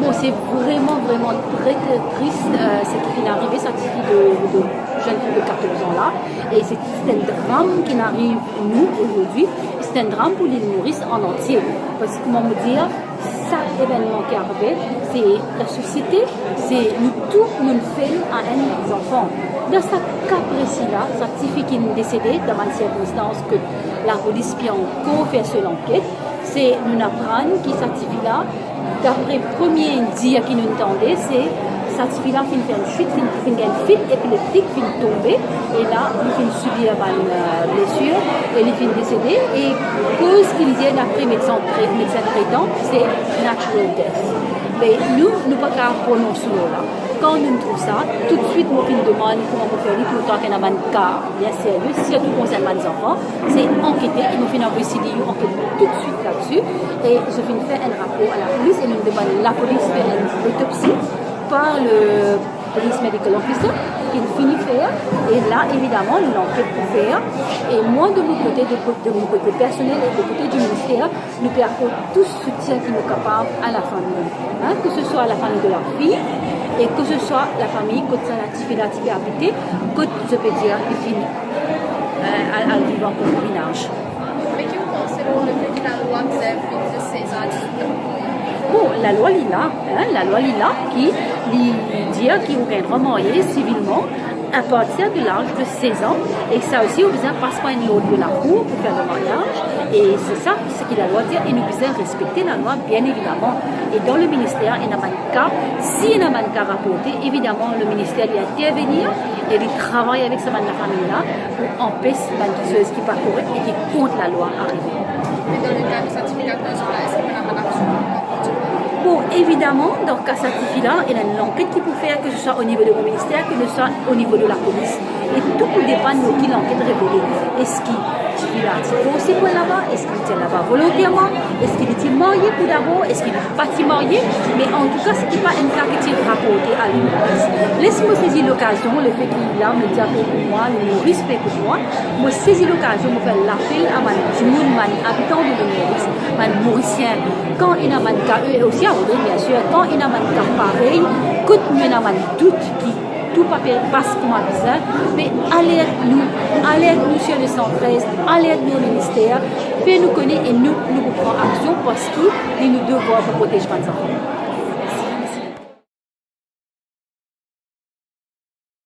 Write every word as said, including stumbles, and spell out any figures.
Bon, se vremem, vremem tre, tre tris, euh, seki finn arive sa tifi de, de, zenn fi de katorz an la. E se, se enn dram ki ariv nou azordi. Se enn dram pou Lil Moris an antie. Parski, kouma mo dir, sak evennman ki arive, se lasosiete, se nou tou, nou fer a enn zanfan. Dan sa ka presi la, sa tifi ki desede dan bann sirkonstans ke lapolis pe ankor fer so lanket, se nou aprann ki sa tifi la, dapre premie dir ki nou tande, se sa tifi la finn fer enn swit, finn, finn gagn fit epileptik, finn tonbe, e la, li finn sibir bann, euh, blesir, e li finn desede, e koz ki li dir dapre medsin tre-, medsin tretan, se natural death. Me nou, nou pa kapav prononse mo la. Kan nou trouv sa, toutswit mo finn demann kouma pou fer li, pou tou ena bann ka bien serye, sirtou konsern bann zanfan, se ankete, e nou finn avoy CDU anket toutswit ladsi, e zot finn fer enn rapor a lapolis, e nou demann lapolis fer enn otopsi par le police medical officer, ki finn fini fer, e la, evidaman, lanket pou fer, e mwa, de mo kote, de, de mo kote personel e de kote di minister, nou pe aport tou soutien ki nou kapav a lafami, hein, ke se swa lafami de lafi, e ke se swa lafami kot sa tifi la ti pe abite, kot, je peux dire, li finn, euh, al, al viv an konkobinaz. Me ki ou panse lor lefe ki lalwa bizin vinn de sez an a diz-wit an? Bon, lalwa li la, hein, lalwa li la ki li dir ki ou gagn drwa marye sivilman, apartir de laz de sez an, e sa osi, ou bizin pas par enn lord de lakour pou fer le maryaz, e se sa seki lalwa dir, e nou bizin respekte lalwa, bien evidaman. E dan le minister, ena bann ka, si ena bann ka raporte, evidaman, le minister li intervenir e li travay avek sa bann lafami la pou anpes bann kiksoz ki pa korek e ki kont lalwa arive. Me dan le ka de sa tifi katorz an la, eski ena bann aksion? Bon, evidaman, dan ka sa tifi la, ena enn lanket ki pou fer, ke se swa o nivo de mo minister, ke se swa o nivo de lapolis. E tou pou depann lor ki lanket revele. Eski tifi la ti forse pou al laba? Eski li ti al laba volonterman? Eski li ti marye pou dabor? Eski li pa ti marye? Me antouka, se ti pa enn ka ki ti raporte a lapolis. Les mo sezi lokazion, lefe ki la, media pe ekout mwa, Lil Moris pe ekout mwa, mo sezi lokazion, mo fer lapel a bann dimoun, bann abitan de Lil Moris, bann Morisien. Kan ena bann ka, e osi a Rodrig, bien sir, kan ena bann ka parey, kot nou ena bann dout ki tou pa pe pas kouma bizin, be alert nou, alert nou sir le san trez, alert nou o minister, fer nou kone e nou, nou pou pran aksion parski li nou devwar pou protez bann zanfan.